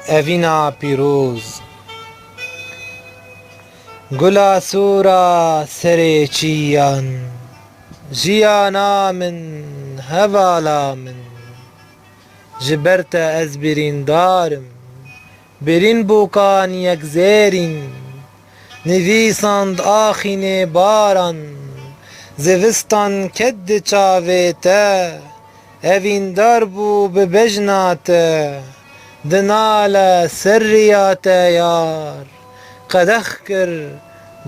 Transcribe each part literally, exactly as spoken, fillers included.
Evîna pîroz. Gula sora serê çiyan, jiyana min, hevala min. Ji ber te ez birîndar im, birîn bokan yek zêrîn. Nivîsand axînê baran, zivistan ket di çavê te. Evîndar bû bi bejna te, di nale ser riya te yar. Qedex kir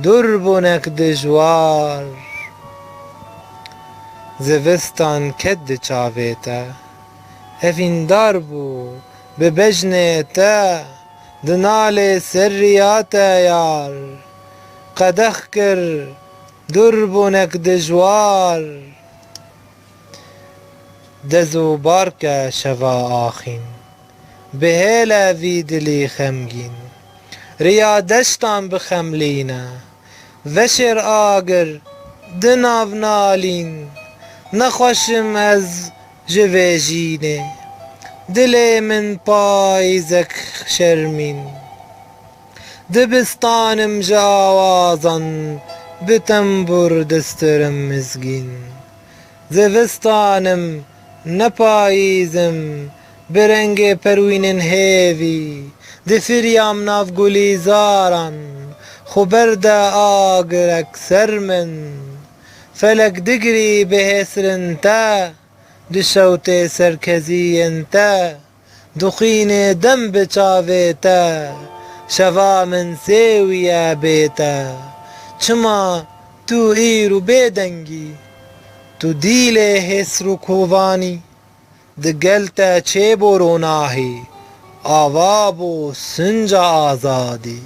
dûrbunek dijwar. Zivistan ket di çavê te, evîndar bû bi bejnê te, di nalê ser riya te yar. Qedex kir dûrbunek dijwar. Dez û barke şeva axîn, bihêle vî dilî xemgîn. Riya deştan bixemlîne, veşêr agir di nav nalîn. Nexweş im ez ji vê jînê, dilê min payîzek şermîn. Dibistanim ji awazan, bi tembûr distirim mizgîn. Zivistanim, ne payîzim, bi rengê perwînên hêvî, difiriyam nav gulîzaran, xwe berde agirek ser min. Felek digirî bi hêsrin te, dişewtê ser keziyên te. Dixwînê dem bi çavê te, şeva min sêwiye bê te. Çima tu îro bêdeng î? Tu dîlê hêsr û kovanî, di gel te çêbo ronahî, ava bo sinca azadî.